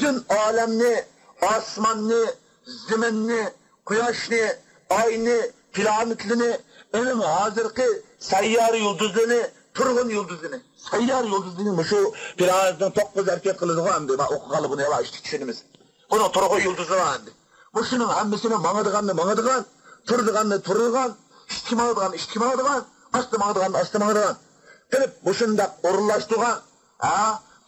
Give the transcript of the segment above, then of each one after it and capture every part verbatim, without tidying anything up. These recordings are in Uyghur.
پۈتۈن ئالەمنى، ئاسماننى، زېمىننى، قۇياشنى، ئاينى، پلانېتلىنى، ئېنىڭ ھازىرقى سەييارە يۇلدۇزلىرىنى، تۇرغۇن يۇلدۇزلىرىنى، سەييارە يۇلدۇزلىرىنى، مۇشۇ پلانېتنىڭ توققۇز ھەرىكەت قىلىدىغان، ئەمدى مانا ئوقۇغانلا بۇنى ياۋا ئىشتا چۈشىنىمىز. بۇنىڭ تۇرغۇن يۇلدۇزى بار ئەمدى. مۇشۇنىڭ ھەممىسىنى ماڭىدىغاننى ماڭىدىغان، تۇرىدىغاننى تۇرىدىغان، ئىشتىكى ماڭىدىغاننى ئىشتىكى ماڭىدىغان، ئاستا ماڭىدىغاننى ئاستا ماڭىدىغان قىلىپ مۇشۇنداق ئورۇنلاشتۇرغان. ھە؟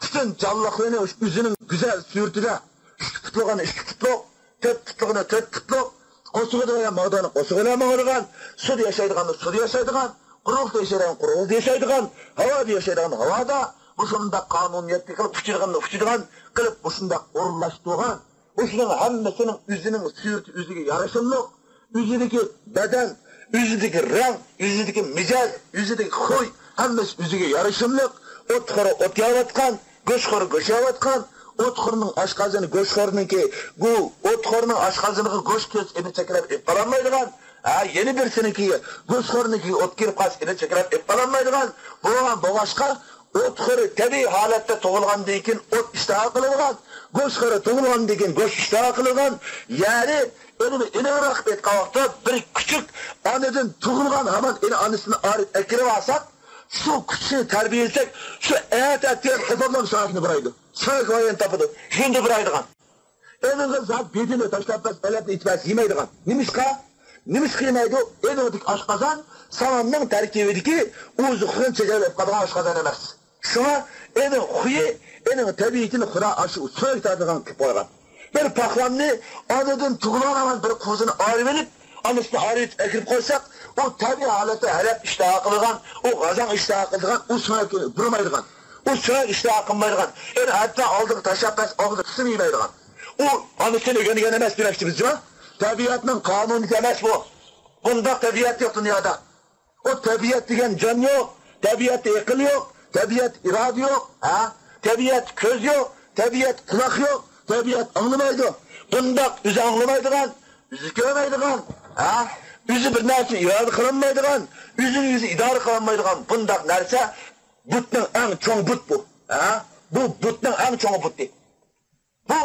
پۈتۈن جانلىقلىرىنى ئۆزىنىڭ گۈزەل سۈرىتىدە، ئىككى پۇتلۇقىنى ئىككى پۇتلۇق، تۆت پۇتلۇقىنى تۆت پۇتلۇق، قورسىقىدا بولغان ماڭىدىغاننى قورسىقى بىلەن ماڭىدىغان، سۇدا ياشايدىغاننى سۇدا ياشايدىغان، قۇرۇقلۇقتا ياشايدىغان قۇرۇقلۇقتا ياشايدىغان، ھاۋادا ياشايدىغان ھاۋادا، مۇشۇنداق قانۇنىيەتلىك قىلىپ ئۇچىدىغاننى ئۇچىدىغان قىلىپ مۇشۇنداق ئورۇنلاشتۇرغان. مۇشۇنىڭ ھەممىسىنىڭ ئۆزىنىڭ سۈرىتى ئۆزىگە يارىشىملىق، ئۆزىدىكى بەدەن، ئۆزىدىكى رەڭ، ئۆزىدىكى مىجەز، ئۆزىدىكى خۇي، ھەممىسى ئۆزىگە يارىشىملىق. ئوتخورى ئوت يەۋاتقان، گۆشخورى گۆش يەۋاتقان، ئوتخورنىڭ ئاشقازىنى گۆشخورنىڭكى، گۇ-، ئوتخورنىڭ ئاشقازىنىغا گۆش كىرسە ئېنى چەكرەپ ئېلىپ قالالمايدىغان، ھە، يەنە بىرسىنىڭكى گۆشخورنىڭكى ئوت كىرىپ قالسا ئېنى چەكرەپ ئېلىپ قالالمايدىغان، بولغان بولغاچقا، ئوتخورى تەبىئىي ھالەتتە تۇغۇلغاندىن كېيىن ئوت ئىشتىھا قىلىدىغان، گۆشخورى تۇغۇلغاندىن كېيىن گۆش ئىشتىھا قىلىدىغان، يەنى ئېنىقراق ئېيتقان ۋاقىتتا بىر كۈچۈك ئانىدىن تۇغۇلغان ھامان ئېنى ئانىسىنى ئايرىپ ئەكىرىپ ئالساق، شۇ كۈچۈكنى تەربىيەلىسەك، شۇ ئەتە ئەتىگەن قىزىمنىڭ شاھىنى بۇرايدۇ. سۆڭەك ۋايىنى تاپىدۇ. يۈندە بۇرايدىغان. ئېنىڭغا زات بېدىنى تاشلاپ بەس، ئەلەتنى ئېتىپ بەس يېمەيدىغان. نېمىشقا؟ نېمىشقا يېمەيدۇ؟ ئېنىڭدىكى ئاشقازان ساۋاننىڭ تەركىبىدىكى ئوزۇقلۇقنى تېجەپ ئېلىپ قالىدىغان ئاشقازان ئەمەس. شۇڭا ئېنىڭ خۇيى، ئېنىڭ تەبىئىتىنى خۇدا ئاشۇ سۆڭەك تارتىدىغان قىلىپ قويغان. بىر پاقلامنى ئانىدىن تۇغۇلغان ھامان بىر قوزىنى ئايرىۋېلىپ، ئانىسىنى ئايرىۋېتىپ ئەكىرىپ قويساق، ئۇ تەبىئىي ھالەتتە ھەرەپ ئىشتىھا قىلىدىغان، ئۇ غازاڭ ئىشتىھا قىلىدىغان، ئۇ سۆڭەكنى بۇرىمايدىغان، ئۇ سۆڭەك ئىشتىھا قىلمايدىغان. ئېنى ھەتتا ئالدىغا تاشلاپ بەس، ئالدىدا تۇتسىمۇ يېمەيدىغان. ئۇ ئانىسىنى ئۆگەنگەن ئەمەس دېمەكچىمىز جۇما. تەبىئەتنىڭ قانۇنىيىتى ئەمەس بۇ. بۇنداق تەبىئەت يوق دۇنيادا. ئۇ تەبىئەت دېگەن جان يوق، تەبىئەتتە ئەقىل يوق، تەبىئەت ئىرادە يوق، ھە؟ تەبىئەت كۆز يوق، تەبىئەت قۇلاق يوق، تەبىئەت ئاڭلىمايدۇ. بۇنداق ئۆزى ئاڭلىمايدىغان، ئۆزى كۆرمەيدىغان، ھە؟ ئۆزى بىر نەرسىنى ئىرادە قىلالمايدىغان، ئۆزىنى ئۆزى ئىدارە قىلالمايدىغان بۇنداق نەرسە بۇتنىڭ ئەڭ چوڭ بۇت بۇ، ھە؟ بۇ بۇتنىڭ ئەڭ چوڭ بۇتى. بۇ،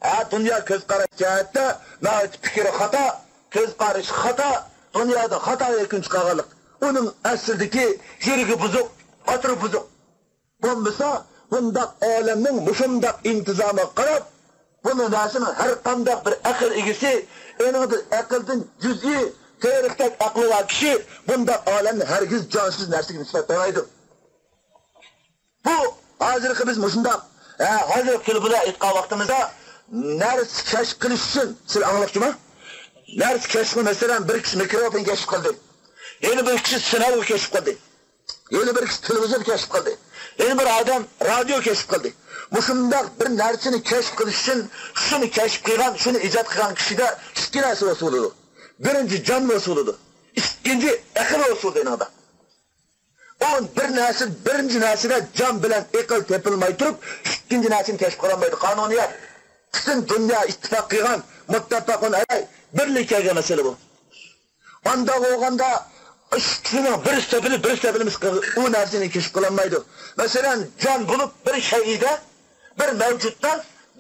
ھە، دۇنيا كۆز قاراش جەھەتتە ناھايىتى پىكرى خاتا، كۆز قارىشى خاتا، دۇنيادا خاتا يەكۈن چىقارغانلىق. ئۇنىڭ ئەسلىدىكى يۈرىكى بۇزۇق، خاتىرە بۇزۇق. بولمىسا، بۇنداق ئالەمنىڭ مۇشۇنداق ئىنتىزامىغا قاراپ، بۇ نەرسىنىڭ ھەر قانداق بىر ئەقىل ئىگىسى، ئېنىڭدىن ئەقىلدىن جۈزئىي، تېرىقتەك ئەقلى بار كىشى بۇنداق ئالەمنى ھەرگىز جانسىز نەرسىگە نىسبەتلىمەيدۇ. بۇ ھازىرقى بىز مۇشۇنداق، ھە، ھازىرقى تىل بىلەن ئېيتقان ۋاقتىمىزدا نەرسە كەشىپ قىلىش ئۈچۈن، سىلەر ئاڭلىغۇچىما؟ نەرسە كەشىپ قىلىش، مەسىلەن، بىر كىشى مىكروفون كەشىپ قىلدى. يەنە بىر كىشى سىناۋ كەشىپ قىلدى. يەنە بىر كىشى تېلېۋىزور كەشىپ قىلدى. يەنە بىر ئادەم رادىيو كەشىپ قىلدى. مۇشۇنداق بىر نەرسىنى كەشىپ قىلىش ئۈچۈن شۇنى كەشىپ قىلغان، شۇنى ئىجاد قىلغان كىشىدە ئىككى نەرسە ھوسۇل بولىدۇ. بىرىنچى جان ھوسۇل بولىدۇ. ئىككىنچى ئەقىل ھوسۇل بولىدۇ ئېنىڭدا. ئۇ بىر نەرسە، بىرىنچى نەرسىدە جان بىلەن ئەقىل تېپىلماي تۇرۇپ، ئىككىنچى نەرسىنى كەشىپ قىلالمايدۇ. قانۇنىيەت. پۈتۈن دۇنيا ئىتتىپاق قىلغان، مۇتتەپەقۇن ئەلەي، بىرلىككە كەلگەن مەسىلە بۇ. ئانداق بولغاندا، ئىككىسىنىڭ بىرسى تېپىلىپ، بىرسى تېپىلمىسا، ئۇ نەرسىنى كەشىپ قىلالمايدۇ. مەسىلەن، جان بولۇپ بىر شەيئىدە، بىر مەۋجۇتتا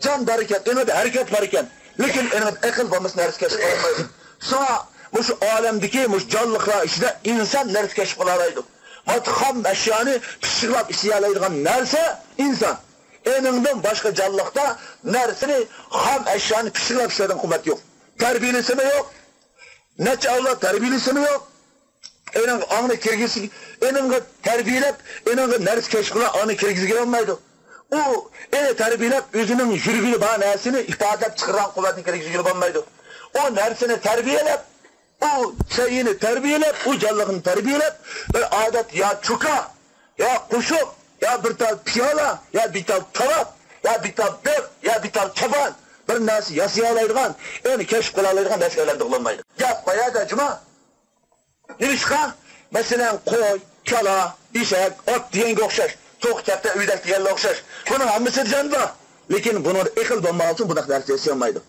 جان بار ئىكەن، ئېنىڭدا ھەرىكەت بار ئىكەن، لېكىن ئېنىڭدا ئەقىل بولمىسا نەرسە كەشىپ قىلالمايدۇ. شۇڭا مۇشۇ ئالەمدىكى مۇشۇ جانلىقلار ئىچىدە ئىنسان نەرسە كەشىپ قىلالايدۇ. مانا خام ئەشيانى پىششىقلاپ ئىشلىيەلەيدىغان نەرسە ئىنسان. ئېنىڭدىن باشقا جانلىقتا نەرسىنى، خام ئەشيانى پىششىقلاپ ئىشلەيدىغان قۇۋۋەت يوق. تەربىيەلىسىمۇ يوق. نەچچە ئەۋلاد تەربىيەلىسىمۇ يوق. ئېنىڭ ئاڭنى كىرگۈزۈش، ئېنىڭغا تەربىيەلەپ، ئېنىڭغا نەرسە كەشىپ قىلغان ئاڭنى كىرگۈزگىلى بولمايدۇ. ئۇ ئېنى تەربىيەلەپ، ئۆزىنىڭ يۈرىكىدە بار نەرسىنى ئىپادىلەپ چىقىرغان قۇۋۋەتنى كىرگۈزگىلى بولمايدۇ. ئۇ نەرسىنى تەربىيەلەپ، ئۇ شەيئىنى تەربىيەلەپ، ئۇ جانلىقنى تەربىيەلەپ، بىر ئادەت يا چوكا، يا قوشۇق، يا بىر تال پىيالا، يا بىر تال تاۋاق، يا بىر تال بېغ، يا بىر تال چاپان، بىر نەرسە ياسىيالايدىغان، ئېنى كەشىپ قىلالايدىغان نەرسە ئالەمدە بولمايدۇ. گەپ قايەردە جۇما؟ نېمىشقا؟ مەسىلەن، قوي، كالا، ئېشەك، ئات دېگەنگە ئوخشاش. توخۇ، كەپتەر، ئۆيدەك دېگەنگە ئوخشاش. بۇنىڭ ھەممىسىدە جان بار. لېكىن بۇنىڭدا ئېقىل بولمىغان ئۈچۈن بۇنداق نەرسە ياسىيالمايدۇ.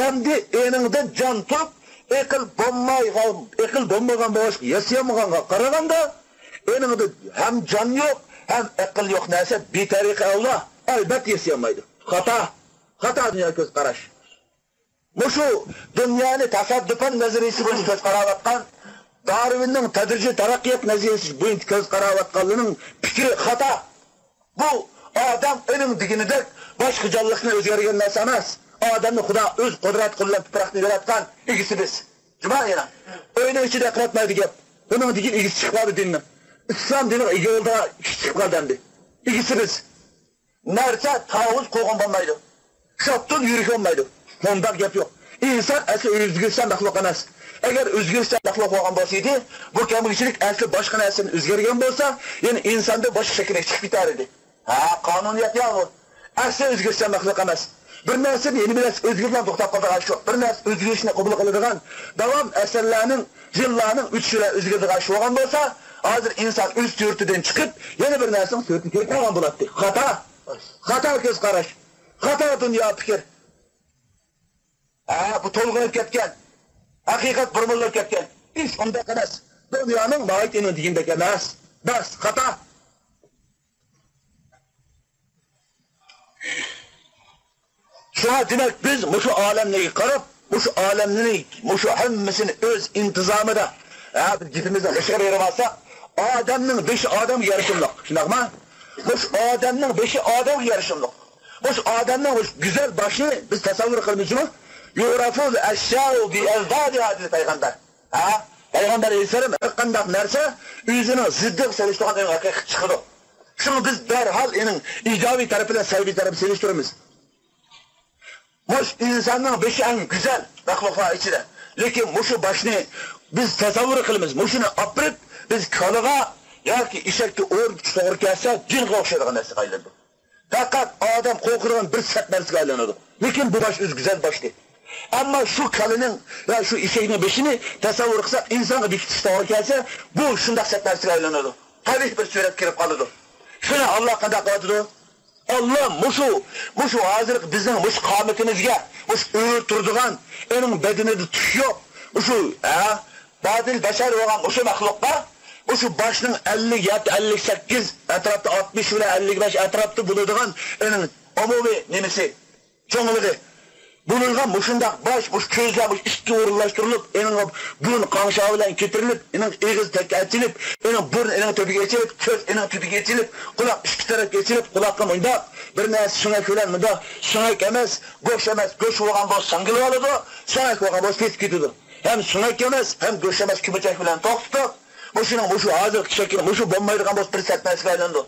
ئەمدى ئېنىڭدا جان تۇرۇپ، ئېقىل بولمايغان، ئېقىل بولمىغان بولغاچقا ياسىيالمىغانغا قارىغاندا، ئېنىڭدا ھەم جان يوق، ھەم ئەقىل يوق نەرسە بىتەرىقە ئەۋلا، ئەلبەتتە ياسىيالمايدۇ. خاتا. خاتا دۇنيا كۆز قاراش. مۇشۇ دۇنيانى تاسادۇپەن نەزەرىيىسى بويىچە كۆز قاراۋاتقان، دارۋىننىڭ تەدرىجىي تەرەققىيات نەزەرىيىسى بويىچە كۆز قاراۋاتقانلىرىنىڭ پىكرى خاتا. بۇ ئادەم ئۇنىڭ دېگىنىدەك باشقا جانلىقنى ئۆزگەرگەن نەرسە ئەمەس. ئادەمنى خۇدا ئۆز قۇدرەت قولى بىلەن تۇپراقنى ياراتقان ئىگىسى بىز. جۇما يەنە. ئۆينىڭ ئىچىدە ئەقرەتمەيدۇ گەپ. بۇنىڭ دېگىنى ئىگىسى چىقىپ قالدى دىننىڭ. ئىسلام دىنىغا ئىگە بولىدىغان كىشى چىقىپ قالدى ئەمدى. ئىگىسى بىز. نەرسە تاۋۇز قوغۇن بولمايدۇ. شاپتۇل يۈرىكى بولمايدۇ. مۇنداق گەپ يوق. ئىنسان ئەسلى ئۆزگىرىشچان مەخلۇق ئەمەس. ئەگەر ئۆزگىرىشچان مەخلۇق بولغان بولسا ئىدى، بۇ كەمگىچىلىك ئەسلى باشقا نەرسىدىن ئۆزگەرگەن بولسا، يەنە ئىنساندىن باشقا شەكىلگە چىقىپ كېتەر ئىدى. ھە، قانۇنىيەت يا بۇ. ئەسلى ئۆزگىرىشچان مەخلۇق ئەمەس. بىر نەرسىدىن يەنە بىر نەرسە ئۆزگىرىپ توختاپ قالىدىغان ئىش يوق. بىر نەرسە ئۆزگىرىشنى قوبۇل قىلىدىغان، داۋام ئەسىرلەرنىڭ، يىللارنىڭ ئۆتۈشى بىلەن ئۆزگىرىدىغان ئىش بولغان بولسا، ھازىر ئىنسان ئۆز سۈرىتىدىن چىقىپ، يەنە بىر نەرسىنىڭ سۈرىتىگە كىرىپ قالغان بولاتتى. خاتا. خاتا كۆز قاراش. خاتا دۇنيا پىكىر. ھە، بۇ تولغىنىپ كەتكەن. ھەقىقەت بۇرمىلىنىپ كەتكەن. ئىش ئۇنداق ئەمەس. دۇنيانىڭ ماھىيىتى ئۇنىڭ دېگىنىدەك ئەمەس. بەس، خاتا. شۇڭا دېمەك، بىز مۇشۇ ئالەملەرگە قاراپ، مۇشۇ ئالەمنى، مۇشۇ ھەممىسىنى ئۆز ئىنتىزامىدا، ھە، بىز گېپىمىزنى بېشىغا بېرىۋالساق، ئادەمنىڭ بېشى ئادەمگە يارىشىملىق، شۇنداقمۇ؟ مۇشۇ ئادەمنىڭ بېشى ئادەمگە يارىشىملىق. مۇشۇ ئادەمنىڭ مۇشۇ گۈزەل باشىنى بىز تەسەۋۋۇر قىلىمىزمۇ؟ يۇرەفۇل ئەشياۋ بىئەزدادىھا دېدى پەيغەمبەر. ھە؟ پەيغەمبەر ئەلەيھىسسالام ھەر قانداق نەرسە ئۆزىنىڭ زىددىغا سېلىشتۇرغان ھەقىقەت چىقىدۇ. شۇڭا بىز دەرھال ئېنىڭ ئىجابىي تەرىپى بىلەن سەلبىي تەرىپىنى سېلىشتۇرىمىز. مۇشۇ ئىنساننىڭ بېشى ئەڭ گۈزەل مەخلۇقلار ئىچىدە. لېكىن مۇشۇ باشنى بىز تەسەۋۋۇر قىلىمىز. مۇشۇنى ئاپىرىپ، بىز كالىغا ياكى ئېشەككە ئورۇتۇش توغرا كەلسە، جىنغا ئوخشايدىغان نەرسىگە ئايلىنىدۇ. پەقەت ئادەم قورقىدىغان بىر سەت نەرسىگە ئايلىنىدۇ. لېكىن بۇ باش ئۆزى گۈزەل باشتى. ئەمما شۇ كالىنىڭ ۋە شۇ ئېشەكنىڭ بېشىنى تەسەۋۋۇر قىلساق، ئىنسانغا بېكىتىش توغرا كەلسە، بۇ شۇنداق سەت نەرسىگە ئايلىنىدۇ. قەبىھ بىر سۈرەتكە كىرىپ قالىدۇ. شۇنى ئاللا قانداق قىلىۋاتىدۇ؟ ئاللا مۇشۇ، مۇشۇ ھازىرقى بىزنىڭ مۇشۇ قامىتىمىزگە، مۇشۇ ئۆرە تۇرىدىغان، ئېنىڭ بەدىنىدە تۈك يوق. مۇشۇ، ھە، بادىل بەشەر بولغان مۇشۇ مەخلۇققا، مۇشۇ باشنىڭ ئەللىك ياكى ئەللىك سەككىز ئەتراپتا، ئاتمىش بىلەن ئەللىك بەش ئەتراپتا بولىدىغان ئېنىڭ ئومۇمىي نېمىسى، چوڭلۇقى. بولۇنغان مۇشۇنداق باش، مۇشۇ كۆزلەر مۇشۇ ئىككى ئورۇنلاشتۇرۇلۇپ، ئېنىڭ بۇرۇن قاڭشا بىلەن كۆتۈرۈلۈپ، ئېنىڭ ئېغىز تەككە ئېچىلىپ، ئېنىڭ بۇرۇن ئېنىڭ تۆپىگە ئېچىلىپ، كۆز ئېنىڭ تۆپىگە ئېچىلىپ، قۇلاق ئىككى تەرەپكە ئېچىلىپ، قۇلاققا مۇنداق بىر نەرسە سۆڭەك بىلەن مۇنداق، سۆڭەك ئەمەس، گۆش ئەمەس، گۆش بولغان بولسا ساڭگىلىۋالىدۇ، سۆڭەك بولغان بولسا پېتىپ كېتىدۇ. ھەم سۆڭەك ئەمەس، ھەم گۆش ئەمەس، كۆمۈچەك بىلەن توختىتىپ، مۇشۇنىڭ مۇشۇ ھازىرقى شەكلى مۇشۇ بولمايدىغان بولسا بىر سەت نەرسىگە ئايلىنىدۇ.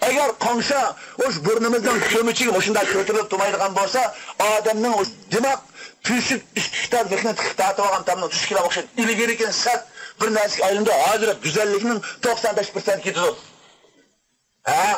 ئەگەر قاڭشا مۇشۇ بۇرنىمىزنىڭ كۆمىچىگە مۇشۇنداق كۆتۈرۈلۈپ تۇرمايدىغان بولسا، ئادەمنىڭ مۇشۇ دىماغ تۈشۈپ ئىككى تال مېخنى تىقىپ تارتىۋالغان تامنىڭ تۈشكىلى ئوخشايدۇ. ئىلگىرىكى سەت بىر نەرسىگە ئايلىنىدۇ، ھازىر گۈزەللىكنىڭ توقسان بەش پىرسەنت كېتىدۇ. ھە،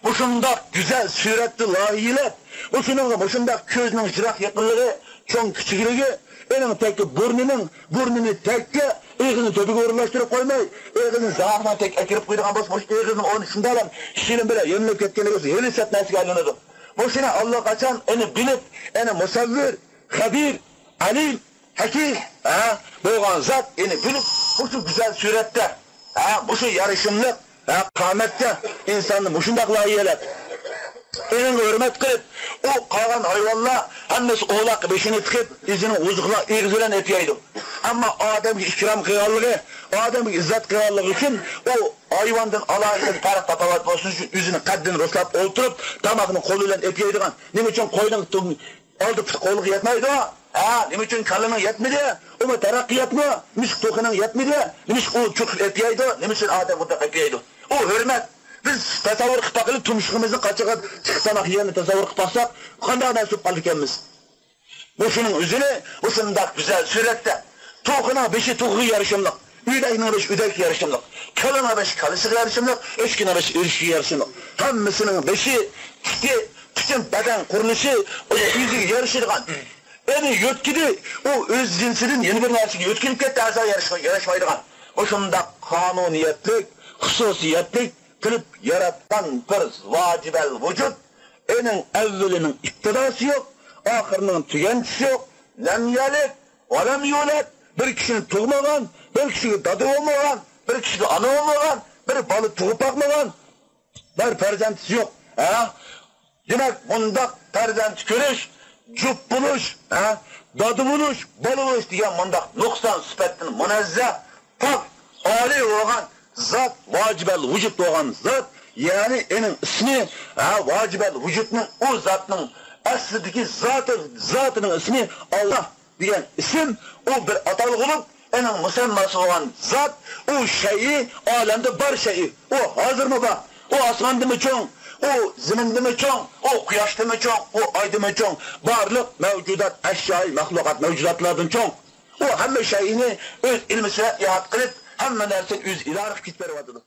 مۇشۇنداق گۈزەل سۈرەتتە لايىھىلەپ، مۇشۇنىڭغا مۇشۇنداق كۆزنىڭ يىراق يېقىنلىقى، چوڭ كىچىكلىكى، ئېنىڭ تەككە بۇرنىنىڭ، بۇرنىنى تەككە، ئېغىزنى تۆپىگە ئورۇنلاشتۇرۇپ قويماي، ئېغىزنى زاغىمان تەككە ئەكىرىپ قويىدىغان بولسا، مۇشۇ ئېغىزنىڭ ئورنى شۇنداقلا شىلىم بىلەن يۆمىلىپ كەتكەندە بولسا، ھېلى سەت نەرسىگە ئايلىنىدۇ. مۇشۇنى ئاللىقاچان ئېنى بىلىپ، ئېنى مۇسەۋۋىر، خەبىر، ئەلىم، ھەكىم، ھە، بولغان زات، يەنى بىلىپ، مۇشۇ گۈزەل سۈرەتتە، ھە، مۇشۇ يارىشىملىق، ھە، قامەتتە ئىنساننى مۇشۇنداق لايىھەلەپ، ئېنىڭ ھۆرمەت قىلىپ، ئۇ قالغان ھايۋانلار ھەممىسى ئولاققا بېشىنى تىقىپ، ئۆزىنىڭ ئوزۇقلۇق ئېغىزى بىلەن ئېپىيەيدۇ. ئەمما ئادەمگە ئىكرام قىلغانلىقى، ئادەمگە ئىززەت قىلغانلىقى ئۈچۈن ئۇ ھايۋاندىن ئالاھىدە پەرق تاپاۋات بولسۇن ئۈچۈن ئۆزىنىڭ قەددىنى رۇسلاپ ئولتۇرۇپ، تاماقنى قولى بىلەن ئېپىيەيدىغان. نېمە ئۈچۈن قوينىڭ ئالدى پۇتى قولىغا يەتمەيدۇ. ھە، نېمە ئۈچۈن كالىنىڭ يەتمىدى؟ ئۇمۇ تەرەققىياتمۇ؟ نېمىشقا توخۇنىڭ يەتمىدى؟ نېمىشقا ئۇ چوقۇپ ئېپىيەيدۇ؟ نېمە ئۈچۈن ئادەم مۇنداق ئېپىيەيدۇ؟ ئۇ ھۆرمەت. بىز تەسەۋۋۇر قىلىپ باقىلى، تۇمشۇقىمىزنى قاچىغان ئىككى تاماق يەرنى تەسەۋۋۇر قىلىپ باقساق، قانداق نەرسە بولۇپ قالىدىكەنمىز؟ مۇشۇنىڭ ئۆزىنى مۇشۇنداق گۈزەل سۈرەتتە، توخۇنىڭ بېشى توخۇغا يارىشىملىق، ئۆدەكنىڭ بېشى ئۆدەككە يارىشىملىق، كالىنىڭ بېشى كالىسىغا يارىشىملىق، ئۆچكىنىڭ بېشى ئۆچكىگە يارىشىملىق. ھەممىسىنىڭ بېشى، پۇتى، پۈتۈن بەدەن قۇرۇلۇشى ئۆزىگە يارىشىدىغان. ئەنە يۆتكىدى، ئۇ ئۆز جىنسىدىن يەنە بىر نەرسىگە يۆتكىلىپ كەتتى، ئەزا يارىشىغا ياراشمايدىغان. مۇشۇنداق قانۇنىيەتلىك، خۇسۇسىيەتلىك قىلىپ ياراتقان بىر ۋاجىبەل ۋۇجۇد. ئېنىڭ ئەۋۋىلىنىڭ ئىپتىداسى يوق، ئاخىرىنىڭ تۈگەندىسى يوق. لەم يەلىد ۋە لەم يۇلەد، بىر كىشىنى تۇغمىغان، بىر كىشىگە دادا بولمىغان، بىر كىشىگە ئانا بولمىغان، بىر بالا تۇغۇپ باقمىغان، بىر پەرزەنتىسى يوق. ھە؟ دېمەك، بۇنداق پەرزەنت كۆرۈش جۈپ بولۇش، ھە، دادا بولۇش، بالا بولۇش دېگەن مۇنداق نۇقسان سۈپەتتىن مۇنەززە، پاك، ئالىي بولغان زات، ۋاجىبەل ۋۇجۇد بولغان زات، يەنى ئېنىڭ ئىسمى، ھە، ۋاجىبەل ۋۇجۇدنىڭ، ئۇ زاتنىڭ ئەسلىدىكى زاتى، زاتىنىڭ ئىسمى ئاللا دېگەن ئىسىم، ئۇ بىر ئاتالغۇ بولۇپ، ئېنىڭ مۇسەمماسى بولغان زات، ئۇ شەيئى، ئالەمدە بار شەيئى، ئۇ ھازىرمۇ بار، ئۇ ئاسماندىمۇ چوڭ، ئۇ زېمىندىمۇ چوڭ، ئۇ قۇياشتىمۇ چوڭ، ئۇ ئايدىمۇ چوڭ، بارلىق مەۋجۇدات، ئەشيائىي مەخلۇقات، مەۋجۇداتلاردىن چوڭ. ئۇ ھەممە شەيئىنى ئۆز ئىلمى سۈرەت ئىھاتە قىلىپ، ھەممە نەرسىنى ئۆزى ئىدارە قىلىپ كېتىپ بېرىۋاتىدۇ.